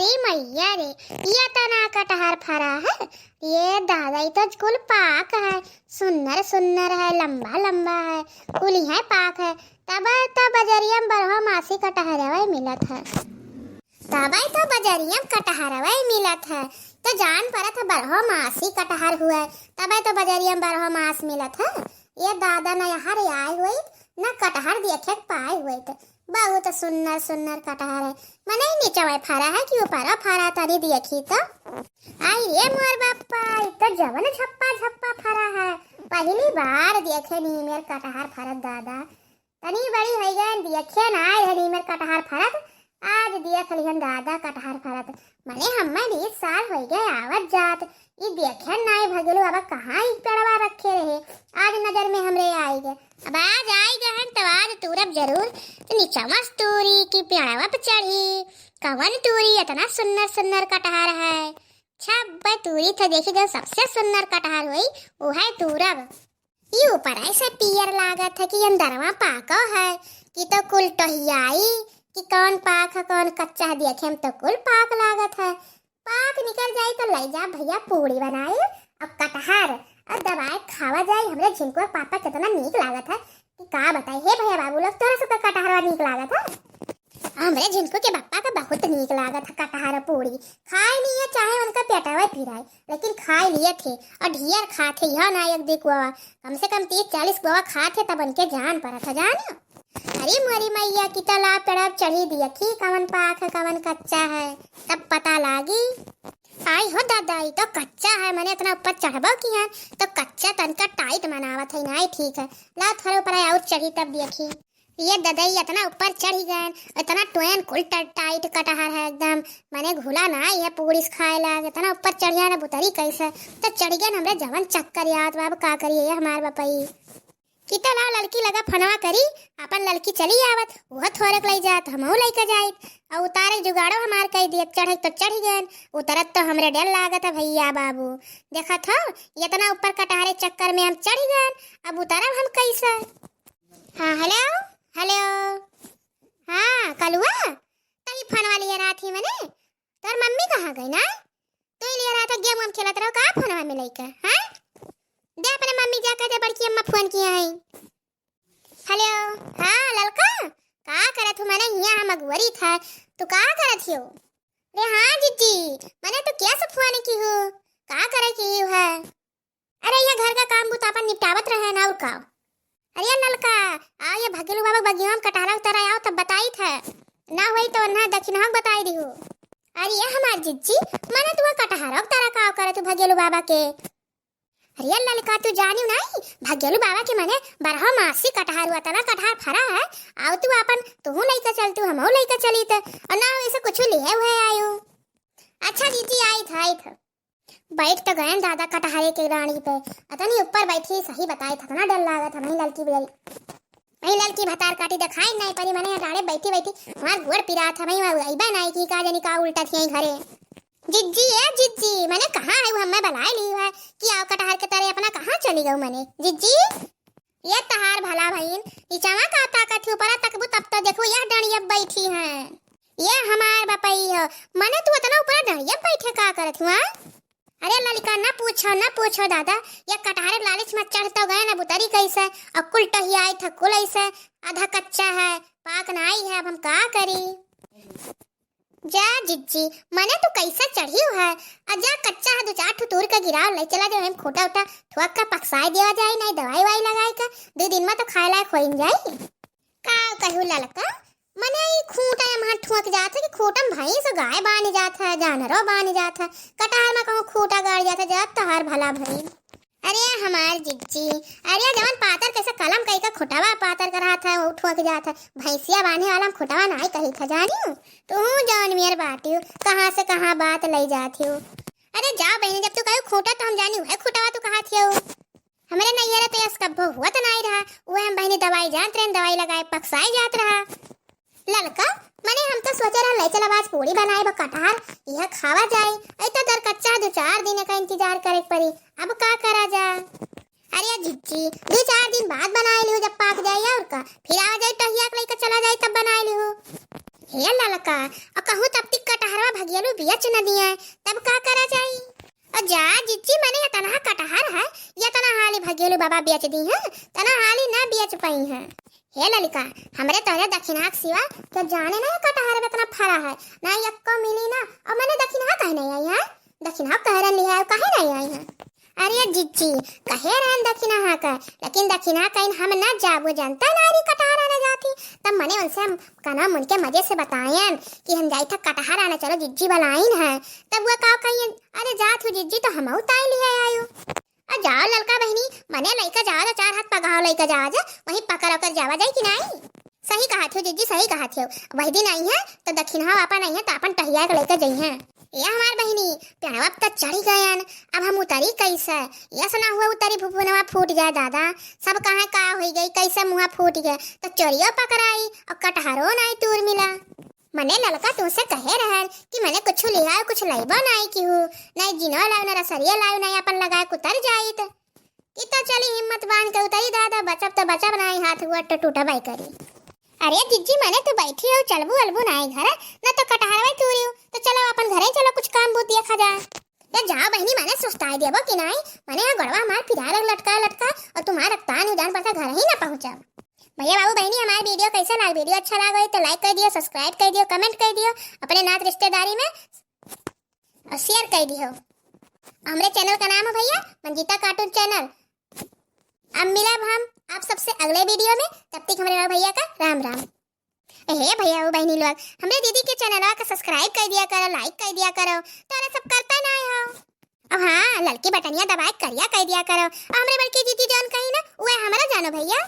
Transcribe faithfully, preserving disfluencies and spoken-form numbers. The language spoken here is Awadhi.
अरे मइया रे, ये तना कटहर फरा है। ये दादा, ई तो कुल पाक है, सुन्नर सुन्नर है, लम्बा लम्बा है, कुल इहै पाक है। तबै तो बजरिया में बरहो मासी कटहरवै मिलत है। तबै तो बजरिया में कटहरवै मिलत है, तो जान परत है बरहो मासी कटहर हुवै, तबै तो बजरिया में बरहो मास मिलत है। ये दादा, न यहाँ रे आए हुवै, न कटहर देखे के पाए हुवै। बहुत सुन्नर सुन्नर कटहर है। मने निचवै फरा है कि ऊपरो फरा, तनी देखी तो। आई रे मोर बापा, ई तो जवन झप्पा झप्पा फरा है। पहिली बार देखे नीमेर कटहर फरत दादा। तनी बड़ी होइ गयन, देखे नाई है नीमेर कटहर फरत। आज देख लिहन दादा कटहर फरत। मने हम्मै बीस साल होइ गए आवत जात, ई देखे नाई भगेलू बाबा कहाँ ई पेड़वा रखे रहे, आज नजर में हमरे आइ गए। अब आज आइ गए हैं तब आज तूरब जरूर। तो निचवा से तूरी कि पेड़वा पे चढ़ी, कवन तूरी, इतना सुन्नर सुन्नर कटहर है। छब्बे तूरी थे, देखी जो सबसे सुन्नर कटहर हुई, उहै तूरब। ई ऊपर ऐसे पियर लागत है कि अंदरवा पाको है, कि तो कुल टोहियाई, कि कौन पाक है कौन कच्चा है, देखे में तो कुल पाक लागत है। पाक निकल जाई तो लै जा भइया पूड़ी बनाई, अब कटहर अब दबाए खावा जाई। हमरे झिनकुआ पापा कितना नीक लागत है कि का बताई। हे भइया बाबू लोग, तोरा सबका कटहरवा नीक लागत है? हमरे झिनकू के बप्पा का बहुत नीक लागत है कटहर पूड़ी। खाए लिए चाहे उनका पेटवा पिराए, लेकिन खाए लिए थे और ढेर खात है। यह ना एक दे कोवा, कम से कम तीस चालीस कोवा खात है, तब उनके जान परत है, जानियो। अरे मोरी मइया, कि तला पेड़वा चढ़ी देखी कवन पाक है कवन कच्चा है, तब पता लागी। आई हो दादा, ई तो कच्चा है, मने इतना ऊपर चढ़बो किहन तो कच्चा तनका टाइट मनावत है, नाई ठीक है। ला थोड़े ऊपर और चढ़ी तब देखी। ये ददई इतना ऊपर चढ़ी गयन, इतना टोयन कुल ट-, टाइट कटहर है एकदम, मने घुला नाई है पूड़ी से खाए लाग, इतना ऊपर चढ़िया ना बुतरी कैसे, तो चढ़ गयन हमरे जवन चक्कर आवत बा, अब का करिए ये हमार बपई। कि तो लाओ ललकी लगा फोनवा करी, अपन ललकी चली आवत, वह थोड़क लै जात, हमहू लैके जाइत, और उतारे जुगाड़ो हमार कई दियत, चढ़े तो चढ़ गयन, उतरत तो हमरे डर लागत है भइया बाबू। देखत हो, इतना ऊपर कटहरे चक्कर में हम चढ़ गयन, अब उतरब हम कैसे? हाँ, हेलो, हेलो। हाँ, कलुआ, तई फोनवा लिहे रहत ही मने, तोर मम्मी कहाँ गई ना? तू ही लिहे रहत है, गेम वेम खेलत रहो, का फोनवा में लइके, हाँ? दे अपने मम्मी जा कह दे, बड़की अम्मा फोन किहे हैं। हेलो, हाँ ललका, का करत हू? मने हियाँ हम अगुवरी था, तू का करत हियो? रे हाँ जिज्जी, मने तू कैसे फोन किहू, का करे किहू है? अरे, ये घर का काम बूता अपन निपटावत रहे ना, और का। अरे ललका, आओ ये भगेलू बाबा बगिया में कटहरा उतरा आओ, तब बताइत है। ना होई तो ना दक्षिणा हम बताई दिहू। अरे ये हमार जिज्जी, मने तू कटहरा उतरा का करे तू भगेलू बाबा के? अरे ललका, तू जानियो नहीं, भगेलू बाबा के मने बरहो मासी कटहर हुआ, तना कटहर फरा है। आओ तू अपन, तू लइके चल, तू हमहू लइके चली त, और ना हो ऐसे कुछ लिए हुए आयो। अच्छा जिज्जी, आइत है, आइत है। बैठ तो गयन दादा कटहरे के डांड़ी पे। अतनी ऊपर बैठी सही बताए था, इतना डर लागत है। वहीं ललकी बिलाई, वहीं ललकी भतार काटी देखाई नहीं परी, मने डांड़े बैठी बैठी हमार गोड़ पिरात है। वहीं अइबे नहीं कि का जानी का उल्टा थियाई घरे। जिज्जी, ए जिज्जी, मने कहाँ है वो, हमें बुलाए ली है कि आओ कटहर के तरे अपना कहाँ चली गऊ मने? जिज्जी, ये तहार भला भइन, ई चवा का ताकत ही, ऊपरा तकबू तब तो देखबू यह डंडिया बैठी हैं। ये हमार बपई हो, मने तू इतना ऊपरा डंडिया बैठे का करत हुआ? अरे ललका, ना पूछो, ना पूछो दादा, ये कटहरे लालच में चढ़ तो गए ना बुतरी कैसे, और कुल टहिया आई था कुल ऐसे, आधा कच्चा है, पाक ना आई है, अब हम का करी? जा जिज्जी, मने तू कैसे चढ़ी है? आ जा कच्चा है, दो चार ठो तूर के गिराव, ले चला जाओ, हम खूंटा उठा ठोक के पकसाए देवा जाए, नहीं दवाई वाई लगाए के, दो दिन में तो खाए लायक होइन जाए। का कहू ललका, मने ई खूंटा में ठोक जात है कि खूंटा में भैंस गाय बांध जात है, जानवरों बांध जात है, कटहर में कहूँ खूंटा गाड़ जात है, जात तहार भला भई। अरे हमार जिज्जी, अरे जवन पातर कैसे कलम कई का खुटवा पातर कर रहा था, वो ठोक जात है। भैंसिया बांधे वाला में खुटवा नाई कही था, जानियो? तू जवन मेर बाटियो, कहाँ से कहाँ बात लई जात हो। अरे जाओ बहनी, जब तू कहू खूंटा तो हम जानी वह खुटवा तू कहा थियो। हमरे नैहरे तो यस कब्बो हुआ तो नाई रहा, वह हम बहनी दवाई जानत रहे, दवाई लगाए पकसाए जात रहा। ललका, मने हम तो सोचे रहे, ले चल, अब आज पूड़ी बनाए, बा कटहर, यह खावा जाए। ऐ तो दर कच्चा, दो चार दिन का इंतजार करे के पड़ी। अब का करा जा? अरे जिज्जी, दो चार दिन बाद बनाए लिहो, जब पाक जाए और का, फिर आ जाए टहिया के लेके चला जाए, तब बनाए लिहो। हे ललका, और कहूँ तब तक कटहरवा भगेलू बेच न दिए, तब का करा जाई? और जा जिज्जी, मने इतना कटहर है, इतना हाली भगेलू बाबा बेच दिहैं, तना हाली ना बेच पइहैं। हे ललिका, हमरे तोहरे दखिनहा के सिवा के जाने ना ये कटहर में इतना फरा है, ना यक्को मिली ना, और मने दखिनहा काहे नहीं आई है? दखिनहा कहे रहन लिहे, काहे नहीं आई है? अरे जिज्जी, कहे रहन दखिनहा का, लेकिन दखिनहा कहिन हम ना जाबो, जनता नारी कटहर आने जाती, तब मने उनसे हम कहना उनके मजे से बताएन कि हम जाई था कटहर आने, चलो जिज्जी बलाइन है, तब वो का कहिन, अरे जात हूँ जिज्जी तो हमहू ताई लिहे आयो। आ जाओ ललका बहिनी, मने लइका जाओ जा, चार हाथ पगाओ लइका जाओ जा, वहीं पकड़ ओकर जावा जाई कि नाई? सही कहत हो जिज्जी, सही कहत हो। वही दिन आई है तो दखिनहा आपन आई है तो आपन टहिया के लइका जइहैं। ए हमार बहिनी, पेड़वा पे तो चढ़ी गयन, अब हम उतरी कैसे? यस ना हुआ उतरी फुफुनवा फूट जाए दादा, सब कहाँ का होई गई, कैसे मुँहा फूट गए, तो चोरियो पकड़ाई और कटहरो नाई तूर मिला। मने ललका तुमसे कहे रहन कि मने कुछ लिहाओ, कुछ लइबो नाई किहू, नाई जिनो लाओ, ना रसरिया लाओ, नाई अपन लगाए कुतर जाइत। कि तो चली हिम्मत बांध के उतरी दादा, बचब तो बचब नाई, हाथ गोड़ तो टूटबे करी। अरे जिज्जी, मने तू बैठी हो, चलबू अलबू नाई घर, ना तो कटहरवे तूरी हो, तो चलो अपन घरे चलो, कुछ काम बूत देखा जाए। तो जाओ बहिनी, मने सुस्ताए देबो कि नाई, मने यहाँ गोड़वा हमार पिराए लग लटका लटका, और तुम्हार रक्तान उजान पड़ता घर ही ना पहुँचब। भैया बाबू बहिनी, हमार video कैसे लाग? Video अच्छा लाग होई तो like कर दियो, subscribe कर दियो, comment कर दियो, अपने नात रिश्तेदारी में और share कर दियो। हमरे channel का नाम है भैया मंजीता cartoon channel। अब मिलब हम आप सबसे अगले video में, तब तक हमरे भैया का राम राम। ए हे भैया वो बहिनी लोग, हमरे दीदी के चैनलवा का subscribe कर दिया करो, like कर दिया करो, तो अरे सब करता ना हो। अब हाँ, ललकी बटनिया दबाए करिया कर दिया करो। अब हमरे बड़की दीदी जौन कही ना, उहे हमरा जानो भैया।